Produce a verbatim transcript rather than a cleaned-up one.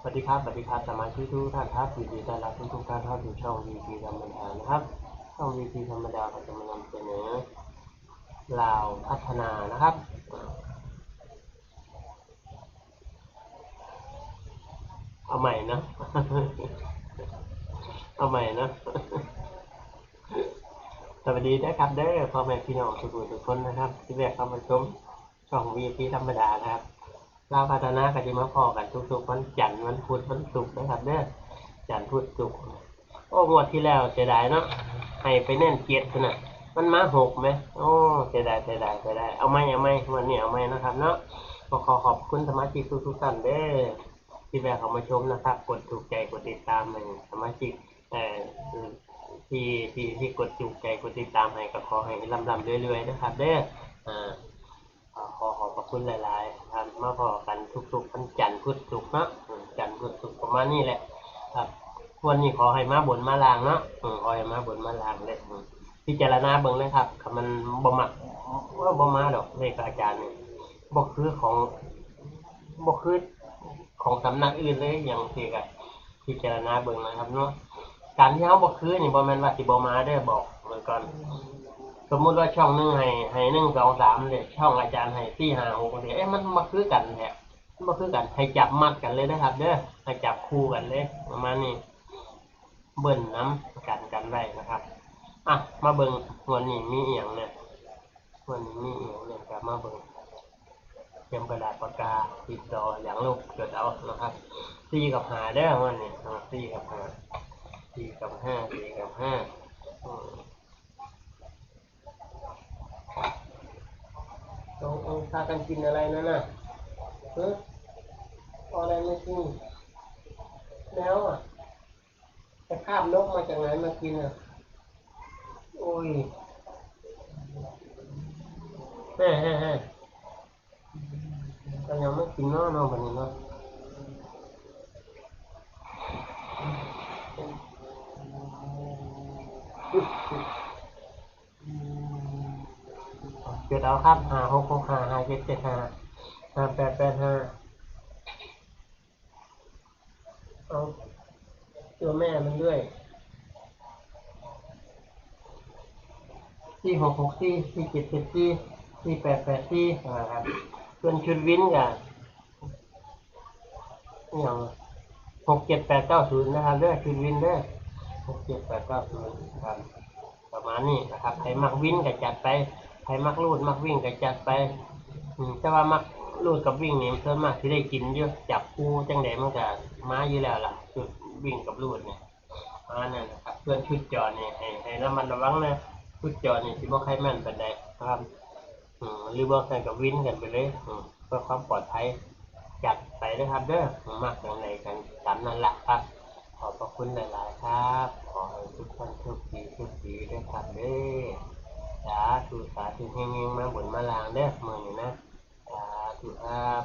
สวัสดีครับ สวัสดีครับ สมาชิกทุกท่านครับ ยินดีต้อนรับทุกๆท่านเข้าสู่ช่อง วีพี ธรรมดานะครับ ช่อง วีพี ธรรมดาก็จะมานำเสนอ ลาวพัฒนานะครับ เอาใหม่เนาะ เอาใหม่เนาะ สวัสดีนะครับเด้อ พ่อแม่พี่น้องทุกๆทุกคนนะครับ ที่แวะเข้ามาชมช่อง วีพี ธรรมดานะครับ ลาวพัฒนาก็จะมาพ้อกันทุกๆวันจันทร์ วันพุธ วันศุกร์นะครับเด้อ จันทร์ พุธ ศุกร์ โอ้ งวดที่แล้วเสียดายเนาะ ให้ไปเน้นเจ็ดพุ้นน่ะ มันมาหกไหม โอ้ เสียดาย เสียดาย เสียดาย เอาไหม เอาไหม งวดนี้เอาไหมนะครับเนาะ ก็ขอขอบคุณสมาชิกทุกๆท่านเด้อ ที่แวะเข้ามาชมนะครับ กดถูกใจ กดติดตามให้สมาชิก เอ่อ ที่ ที่ ที่กดถูกใจ กดติดตามให้ ก็ขอให้ร่ำๆรวยๆนะครับเด้อ อ่า ขอขอบพระคุณหลายๆครับ มาพ้อกันทุกๆวันจันทร์ พุธ ศุกร์เนาะ อืม จันทร์ พุธ ศุกร์ ประมาณนี้แหละครับ งวดนี้ขอให้มาบนมาล่างเนาะ อืม ขอให้มาบนมาล่างเลย อืม พิจารณาเบิ่งนะครับ ถ้ามันบ่มัก ว่าบ่มาดอก เลขอาจารย์นี่ บ่คือของ บ่คือของสำนักอื่นเลย อย่างซี้ก็พิจารณาเบิ่งนะครับเนาะ การที่เฮาบ่คือนี่ บ่แม่นว่าสิบ่มาเด้อ บอกไว้ก่อน สมมุติว่าช่องหนึ่งให้ ให้ หนึ่ง สอง สาม เด้ ช่องอาจารย์ให้ สี่ ห้า หก จังซี้ เอ๊ะ มันบ่คือกันแท้ มันบ่คือกัน ให้จับมัดกันเลยนะครับเด้อ ให้จับคู่กันเลย ประมาณนี้ เบิ้ลนำ กัน กันไว้นะครับ อ่ะ มาเบิ่งงวดนี้มีอิหยังแหน่ งวดนี้มีอิหยังแหน่ กลับมาเบิ่ง เตรียมกระดาษปากกา ดินสอ หยางลบ จดเอานะครับ สี่ กับ ห้า เด้องวดนี้ อ่า สี่ กับ ห้า สี่ กับ ห้า สี่ กับ ห้า อืม เอา เอา พากันกินอะไรนั่นน่ะ ฮะ เอาอะไรมากิน แล้วอ่ะ ไปคาบนกมาจากไหนมากินอ่ะ โอ้ย แฮ่ แฮ่ แฮ่ ก็ยังไม่กินเนาะ เนาะ บัดนี้เนาะ จดเอาครับ ห้า หก หก ห้า ห้า เจ็ด เจ็ด ห้า ห้า แปด แปด ห้า เอาตัวแม่มันด้วย สี่ หก หก สี่ สี่ เจ็ด เจ็ด สี่ สี่ แปด แปด สี่ นะครับ ส่วนชุดวินก็ อหย่าง หกเจ็ดแปดเก้าศูนย์ นะครับเด้อ ชุดวินเด้อ หกเจ็ดแปดเก้าศูนย์ ครับ ประมาณนี้นะครับ ใครมักวินก็จัดไป ใครมักรูดมักวิ่งก็จัดไป อืม แต่ว่ามักรูดกับวิ่งนี่ส่วนมากสิได้กินอยู่ จับคู่จั่งใดมันก็มาอยู่แล้วล่ะ ชุดวิ่งกับรูดเนี่ย ประมาณนั้นนะครับ ส่วนชุดเจาะนี่ให้ ให้ระมัดระวังนะ ชุดเจาะนี่สิบ่ค่อยแม่นปานใดนะครับ อืม หรือบ่ซั้นก็วินกันไปเลย อืม เพื่อความปลอดภัย จัดไปนะครับเด้อ มักจั่งใดกันตามนั้นล่ะครับ ขอบพระคุณหลายๆครับ ขอให้ทุกท่านโชคดี โชคดีด้วยครับเด้อ สาธุ สาธุ เฮงๆ มาบนมาล่างเด้อ มื้อนี้นะ สาธุครับ